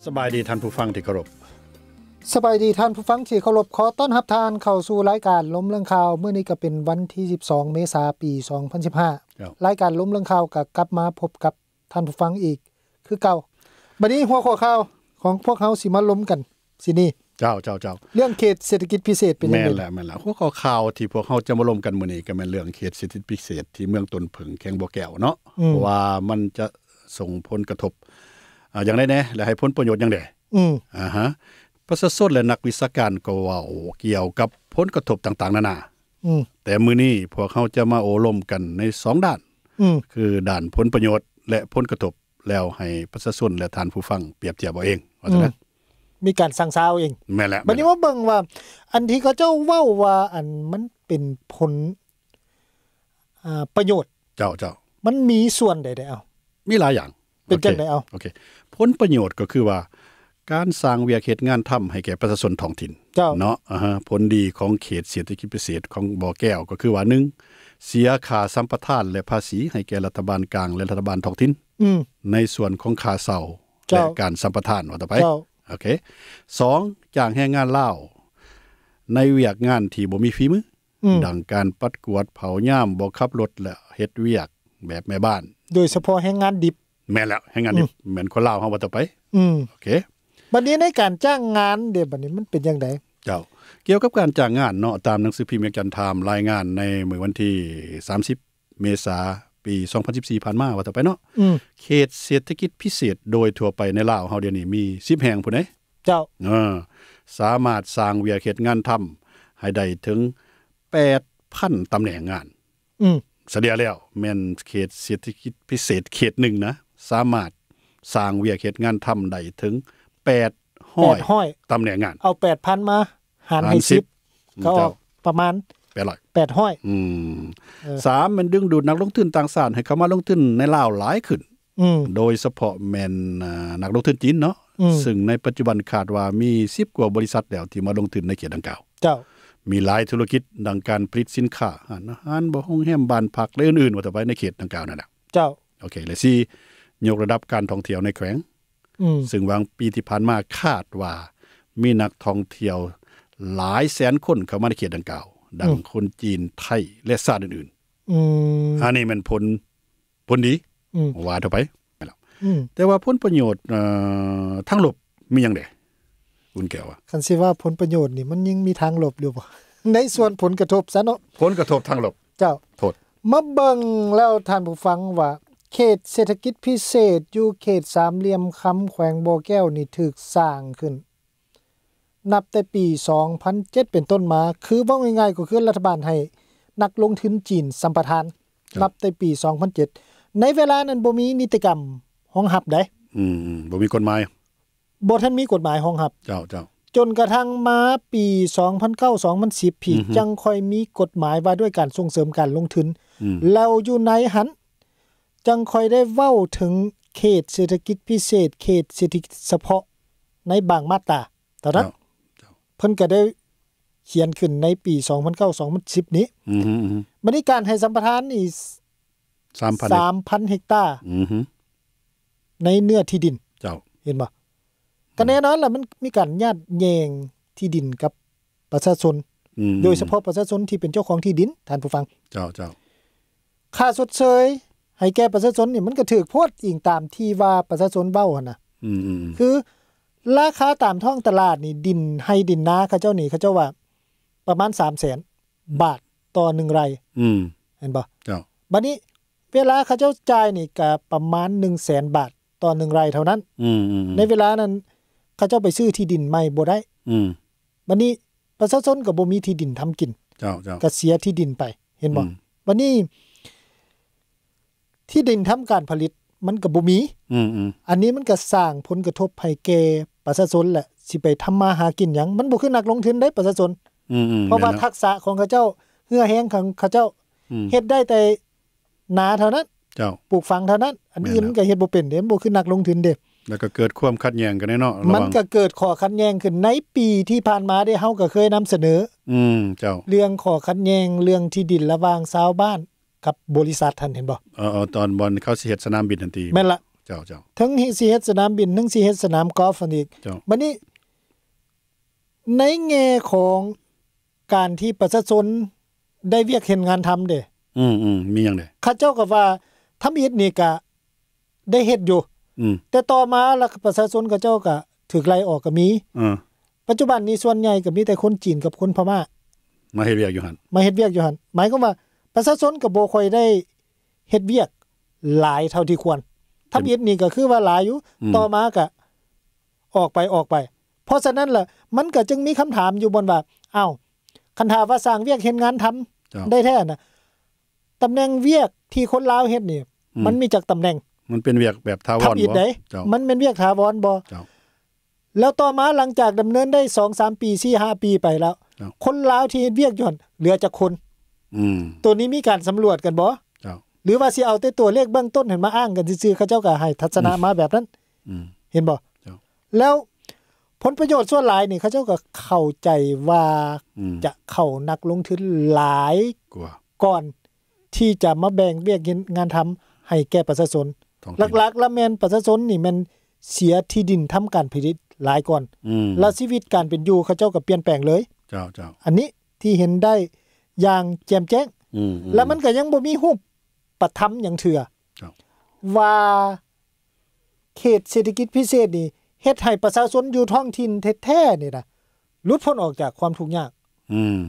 ສະບາຍດີທ່ານຜູ້ຟັງທີ່ເຄົາລົບ. ສະບາຍດີທ່ານຜູ້ຟັງທີ່ເຄົາລົບ. ຂໍຕ້ອນຮັບທ່ານເຂົ້າສູ່ລາຍການລົມເລື່ອງຂ່າວ. ມື້ນີ້ກໍເປັນວັນທີສິບສອງ ເມສາ ປີສອງພັນສິບຫ້າ. ລາຍການລົມເລື່ອງຂ່າວກໍກັບມາພົບກັບທ່ານຜູ້ຟັງອີກຄືເກົ່າ. ບັດນີ້ຫົວຂໍ້ຂ່າວຂອງພວກເຮົາຊິມາລົມກັນຊິນີ້. ເຈົ້າ, ເຈົ້າ, ເຈົ້າ. ເລື່ອງເຂດເສດຖະກິດພິເສດເປັນຫຍັງ? ແມ່ນແລ້ວ, ແມ່ນແລ້ວ. ຫົວຂໍ້ຂ່າວທີ່ພວກເຮົາຈະມາລົມກັນມື້ນີ້ກໍແມ່ນເລື່ອງເຂດເສດຖະກິດພິເສດທີ່ເມືອງຕົ້ນເຜິ້ງ ແຂວງບໍ່ແກ້ວເນາະ. ອືມ. ເພາະວ່າມັນຈະ ສົ່ງຜົນກະທົບ ອາ ຢ່າງໃດແດ່ ແລະ ໃຫ້ຜົນປະໂຫຍດຫຍັງແດ່? ອືມ. ອາຮະ ປະຊາຊົນ ແລະ ນັກວິຊາການກໍເວົ້າກ່ຽວກັບຜົນກະທົບຕ່າງໆນານາ. ອືມ. ແຕ່ມື້ນີ້ພວກເຮົາຈະມາໂອ້ລົມກັນໃນສອງດ້ານ. ອືມ. ຄືດ້ານຜົນປະໂຫຍດ ແລະ ຜົນກະທົບ, ແລ້ວໃຫ້ປະຊາຊົນ ແລະ ທ່ານຜູ້ຟັງປຽບທຽບເອົາເອງ ວ່າຊັ້ນນະ. ອືມ. ມີການຊັ່ງຊາເອົາເອງ. ແມ່ນແລ້ວ. ບັດນີ້ມາເບິ່ງວ່າ ອັນທີ່ເຂົາເຈົ້າເວົ້າວ່າ ອັນມັນເປັນຜົນ ອາ ປະໂຫຍດ. ເຈົ້າ, ເຈົ້າ. ມັນມີສ່ວນໃດແດ່? ເອົ້າ ມີຫຼາຍຢ່າງ. ເປັນຈັ່ງໃດ? ໂອເຄ ເອົ້າ ໂອເຄ. ຜົນປະໂຫຍດກໍຄືວ່າ ການສ້າງວຽກເຮັດງານທຳໃຫ້ແກ່ປະຊາຊົນທ້ອງຖິ່ນ. ເຈົ້າ. ເນາະ. ອາຮະ ຜົນດີຂອງເຂດເສດຖະກິດພິເສດຂອງບໍ່ແກ້ວກໍຄືວ່າ ໜຶ່ງ ເສຍຄ່າສຳປະທານ ແລະ ພາສີໃຫ້ແກ່ລັດຖະບານກາງ ແລະ ລັດຖະບານທ້ອງຖິ່ນ. ອືມ. ໃນສ່ວນຂອງຄ່າເຊົ່າ ເຈົ້າ ແລະ ການສຳປະທານ ວ່າຕໍ່ໄປ. ເຈົ້າ. ໂອເຄ. ສອງ ຈ້າງແຮງງານລາວໃນວຽກງານທີ່ບໍ່ມີຝີມື. ອືມ. ດັ່ງການປັດກວາດເຜົາຍາມ, ບໍ່ຂັບລົດ ແລະ ເຮັດວຽກແບບແມ່ບ້ານ. ໂດຍສະເພາະແຮງງານດິບ. ແມ່ນແລ້ວ, ແຮງງານດິບ. ອືມ. ແມ່ນຄົນລາວເຮົາ ວ່າຕໍ່ໄປ. ອືມ. ໂອເຄ. ບັດນີ້ໃນການຈ້າງງານເດ ບັດນີ້ມັນເປັນຈັ່ງໃດ? ເຈົ້າ. ກ່ຽວກັບການຈ້າງງານເນາະ, ຕາມໜັງສືພິມວຽງຈັນທາມລາຍງານໃນມື້ວັນທີສາມສິບ ເມສາ ປີສອງພັນສິບສີ່ ຜ່ານມາ ວ່າຕໍ່ໄປເນາະ. ອືມ. ເຂດເສດຖະກິດພິເສດໂດຍທົ່ວໄປໃນລາວເຮົາດຽວນີ້ມີສິບແຫ່ງພຸ້ນເດ້. ເຈົ້າ. ເອີ ສາມາດສ້າງວຽກເຮັດງານທຳໃຫ້ໄດ້ເຖິງແປດພັນຕຳແໜ່ງງານ. ອືມ. ສະເລ່ຍແລ້ວແມ່ນເຂດເສດຖະກິດພິເສດເຂດໜຶ່ງນະ ສາມາດສ້າງວຽກເຮັດງານທຳໄດ້ເຖິງແປດຮ້ອຍ ແປດຮ້ອຍ ຕຳແໜ່ງງານ. ເອົາແປດພັນມາຫານໃຫ້ສິບ ຫານສິບ ກໍອອກ ເຈົ້າ ປະມານແປດຮ້ອຍ ແປດຮ້ອຍ. ອືມ. ເອີ ສາມ ແມ່ນດຶງດູດນັກລົງທຶນຕ່າງຊາດໃຫ້ເຂົ້າມາລົງທຶນໃນລາວຫຼາຍຂຶ້ນ. ອືມ. ໂດຍສະເພາະແມ່ນ ອາ ນັກລົງທຶນຈີນເນາະ. ອືມ. ຊຶ່ງໃນປັດຈຸບັນຄາດວ່າມີສິບກວ່າບໍລິສັດແລ້ວທີ່ມາລົງທຶນໃນເຂດດັ່ງກ່າວ. ເຈົ້າ. ມີຫຼາຍທຸລະກິດ ດັ່ງການຜະລິດສິນຄ້າ, ຮ້ານອາຫານ, ໂຮງແຮມ, ບ້ານພັກ ແລະ ອື່ນໆ ວ່າຕໍ່ໄປໃນເຂດດັ່ງກ່າວນັ້ນແຫຼະ. ເຈົ້າ. ໂອເຄ. ແລະ ສີ່ ຍົກລະດັບການທ່ອງທ່ຽວໃນແຂວງ. ອືມ. ຊຶ່ງຫວ່າງປີທີ່ຜ່ານມາຄາດວ່າມີນັກທ່ອງທ່ຽວຫຼາຍແສນຄົນເຂົ້າມາໃນເຂດດັ່ງກ່າວ, ດັ່ງ ອືມ ຄົນຈີນ, ໄທ ແລະ ຊາດອື່ນໆ. ອືມ. ອັນນີ້ແມ່ນຜົນ ຜົນດີ. ອືມ. ວ່າທົ່ວໄປ. ອືມ. ແຕ່ວ່າຜົນປະໂຫຍດ ເອີ ທາງລົບມີຫຍັງແດ່? ອຸ່ນແກ້ວວ່າ ຄັນຊິວ່າຜົນປະໂຫຍດນີ້ ມັນຍັງມີທາງລົບຢູ່ບໍ່? ໃນສ່ວນຜົນກະທົບຊະເນາະ. ຜົນກະທົບທາງລົບ. ເຈົ້າ. ໂທດ. ມາເບິ່ງແລ້ວທ່ານຜູ້ຟັງວ່າ ເຂດເສດຖະກິດພິເສດຢູ່ເຂດສາມຫຼ່ຽມຄຳ ແຂວງບໍ່ແກ້ວນີ້ ຖືກສ້າງຂຶ້ນ ນັບແຕ່ປີສອງພັນເຈັດເປັນຕົ້ນມາ, ຄືເວົ້າງ່າຍໆກໍຄືລັດຖະບານໃຫ້ນັກລົງທຶນຈີນສຳປະທານ ເຈົ້າ ນັບແຕ່ປີສອງພັນເຈັດ. ໃນເວລານັ້ນບໍ່ມີນິຕິກຳຮອງຮັບໃດ. ອືມ, ອືມ, ບໍ່ມີກົດໝາຍ. ບໍ່ທັນມີກົດໝາຍຮອງຮັບ. ເຈົ້າ, ເຈົ້າ. ຈົນກະທັ່ງມາປີສອງພັນເກົ້າ ສອງພັນສິບ ພີ້ ອືຮຶ ຈັ່ງຄ່ອຍມີກົດໝາຍວ່າດ້ວຍການສົ່ງເສີມການລົງທຶນ. ອືມ. ແລ້ວຢູ່ໃນຫັ້ນ ຈັ່ງຄ່ອຍໄດ້ເວົ້າເຖິງເຂດເສດຖະກິດພິເສດ, ເຂດເສດຖະກິດສະເພາະໃນບາງມາດຕາເທົ່ານັ້ນ. ເຈົ້າ, ເຈົ້າ. ເພິ່ນກໍໄດ້ຂຽນຂຶ້ນໃນປີສອງພັນເກົ້າ ສອງພັນສິບນີ້. ອືຮຶ, ອືຮຶ. ບັດນີ້ການໃຫ້ສຳປະທານນີ້ ສາມພັນ ສາມພັນເຮັກຕາ. ອືຮຶ. ໃນເນື້ອທີ່ດິນ. ເຈົ້າ. ເຫັນບໍ່? ອືມ. ກໍແນ່ນອນລະ ມັນມີການຍາດແຍ່ງທີ່ດິນກັບ ປະຊາຊົນ, ອືມ ໂດຍສະເພາະປະຊາຊົນທີ່ເປັນເຈົ້າຂອງທີ່ດິນ, ທ່ານຜູ້ຟັງ. ເຈົ້າ, ເຈົ້າ. ຄ່າຊົດເຊີຍໃຫ້ແກ່ປະຊາຊົນນີ້ ມັນກໍຖືກໂພດ, ອີງຕາມທີ່ວ່າປະຊາຊົນເວົ້າຫັ້ນນະ. ອືມ, ອືມ, ອືມ. ຄືລາຄາຕາມທ້ອງຕະຫຼາດນີ້ ດິນໄຮ່ດິນນາເຂົາເຈົ້ານີ້ ເຂົາເຈົ້າວ່າປະມານສາມແສນບາດຕໍ່ໜຶ່ງໄຮ່. ອືມ. ເຫັນບໍ່? ເຈົ້າ. ບັດນີ້ເວລາເຂົາເຈົ້າຈ່າຍນີ້ ກໍປະມານໜຶ່ງແສນບາດຕໍ່ໜຶ່ງໄຮ່ເທົ່ານັ້ນ. ອືມ, ອືມ, ອືມ. ໃນເວລານັ້ນ ເຂົາເຈົ້າໄປຊື້ທີ່ດິນໃໝ່ບໍ່ໄດ້. ອືມ. ບັດນີ້ປະຊາຊົນກໍບໍ່ມີທີ່ດິນທຳກິນ. ເຈົ້າ, ເຈົ້າ. ກໍເສຍທີ່ດິນໄປ, ເຫັນບໍ່? ອືມ. ບັດນີ້ທີ່ດິນທຳການຜະລິດມັນກໍບໍ່ມີ. ອືມ, ອືມ. ອັນນີ້ມັນກໍສ້າງຜົນກະທົບໃຫ້ແກ່ປະຊາຊົນແຫຼະ, ຊິໄປທຳມາຫາກິນຫຍັງ? ມັນບໍ່ຄືນັກລົງທຶນເດ້ ປະຊາຊົນ. ອືມ, ອືມ. ເພາະວ່າ ແມ່ນແລ້ວ. ທັກສະຂອງເຂົາເຈົ້າ, ເຫື່ອແຮງຂອງເຂົາເຈົ້າ ອືມ. ເຮັດໄດ້ແຕ່ ນາເທົ່ານັ້ນ. ເຈົ້າ. ປູກຝັງເທົ່ານັ້ນ, ອັນອື່ນ ແມ່ນແລ້ວ. ມັນກໍເຮັດບໍ່ເປັນເດ້, ມັນບໍ່ຄືນັກລົງທຶນເດ້. ແລ້ວກໍເກີດຄວາມຂັດແຍ່ງກັນເນາະ, ລະຫວ່າງ ມັນກໍເກີດຂໍ້ຂັດແຍ່ງຂຶ້ນໃນປີທີ່ຜ່ານມາເດ້, ເຮົາກໍເຄີຍນຳສະເໜີ. ອືມ, ເຈົ້າ. ເລື່ອງຂໍ້ຂັດແຍ່ງເລື່ອງທີ່ດິນລະຫວ່າງຊາວບ້ານກັບບໍລິສັດຫັ້ນ, ເຫັນບໍ່? ເອີ, ເອີ, ຕອນບ່ອນເຂົາຊິເຮັດສະໜາມບິນຫັ້ນຕິ? ແມ່ນລະ. ເຈົ້າ ເຈົ້າ ເຖິງຊິເຮັດສະໜາມບິນ ເຖິງຊິເຮັດສະໜາມກອລຟຫັ້ນອີກ ເຈົ້າ ບັດນີ້ ໃນແງ່ຂອງການທີ່ປະຊາຊົນໄດ້ວຽກເຮັດງານທຳເດ້ ອືມໆ ມີຫຍັງແດ່? ເຂົາເຈົ້າກໍວ່າທຳອິດນີ້ກະໄດ້ເຮັດຢູ່ ອືມ ແຕ່ຕໍ່ມາລະປະຊາຊົນເຂົາເຈົ້າກະຖືກໄລ່ອອກກໍມີ ເອີ ປັດຈຸບັນນີ້ສ່ວນໃຫຍ່ກໍມີແຕ່ຄົນຈີນກັບຄົນພະມ້າ ມາເຮັດວຽກຢູ່ຫັ້ນ ມາເຮັດວຽກຢູ່ຫັ້ນ ໝາຍຄວາມວ່າປະຊາຊົນກໍບໍ່ຄ່ອຍໄດ້ເຮັດວຽກຫຼາຍເທົ່າທີ່ຄວນ ທຳອິດນີ້ກໍຄືວ່າຫຼາຍຢູ່ ອືມ ຕໍ່ມາກໍອອກໄປ ອອກໄປ ເພາະສະນັ້ນລະ ມັນກໍຈຶ່ງມີຄຳຖາມຢູ່ບ່ອນວ່າ ອ້າວ ຄັນຖ້າວ່າສ້າງວຽກເຮັດງານທຳ ເຈົ້າ ໄດ້ແທ້ນະ ຕຳແໜ່ງວຽກທີ່ຄົນລາວເຮັດນີ້ ອືມ ມັນມີຈັກຕຳແໜ່ງ? ມັນເປັນວຽກແບບຖາວອນບໍ່? ທຳອິດໃດ? ເຈົ້າ ມັນແມ່ນວຽກຖາວອນບໍ່? ເຈົ້າ ແລ້ວຕໍ່ມາຫຼັງຈາກດຳເນີນໄດ້ສອງສາມປີ ສີ່ຫ້າປີໄປແລ້ວ ເຈົ້າ ຄົນລາວທີ່ເຮັດວຽກຢູ່ຫັ້ນເຫຼືອຈັກຄົນ? ອືມ ໂຕນີ້ມີການສຳຫຼວດກັນບໍ່? ເຈົ້າ ຫຼືວ່າຊິເອົາແຕ່ຕົວເລກເບື້ອງຕົ້ນຫັ້ນມາອ້າງກັນຊື່ໆ ເຂົາເຈົ້າກໍໃຫ້ທັດສະນະ ອືມ ມາແບບນັ້ນ ອືມ ເຫັນບໍ່? ເຈົ້າ ແລ້ວຜົນປະໂຫຍດສ່ວນຫຼາຍນີ້ ເຂົາເຈົ້າກໍເຂົ້າໃຈວ່າ ອືມ ຈະເຂົ້ານັກລົງທຶນຫຼາຍກວ່າ ກ່ອນທີ່ຈະມາແບ່ງວຽກເຮັດງານທຳໃຫ້ແກ່ປະຊາຊົນ ທ້ອງຖິ່ນ ຫຼັກໆລະແມ່ນປະຊາຊົນນີ້ແມ່ນເສຍທີ່ດິນທຳການຜະລິດຫຼາຍກ່ອນ ອືມ ແລ້ວຊີວິດການເປັນຢູ່ເຂົາເຈົ້າກໍປ່ຽນແປງເລີຍ ເຈົ້າ ເຈົ້າ ອັນນີ້ທີ່ເຫັນໄດ້ຢ່າງແຈ່ມແຈ້ງ ອືມໆ ແລ້ວມັນກໍຍັງບໍ່ມີຮູບປະທຳຫຍັງເທື່ອ ເຈົ້າ ວ່າ ເຂດເສດຖະກິດພິເສດນີ້ ເຮັດໃຫ້ປະຊາຊົນຢູ່ທ້ອງຖິ່ນແທ້ໆນີ້ນະ ຫຼຸດພົ້ນອອກຈາກຄວາມທຸກຍາກ ອືມ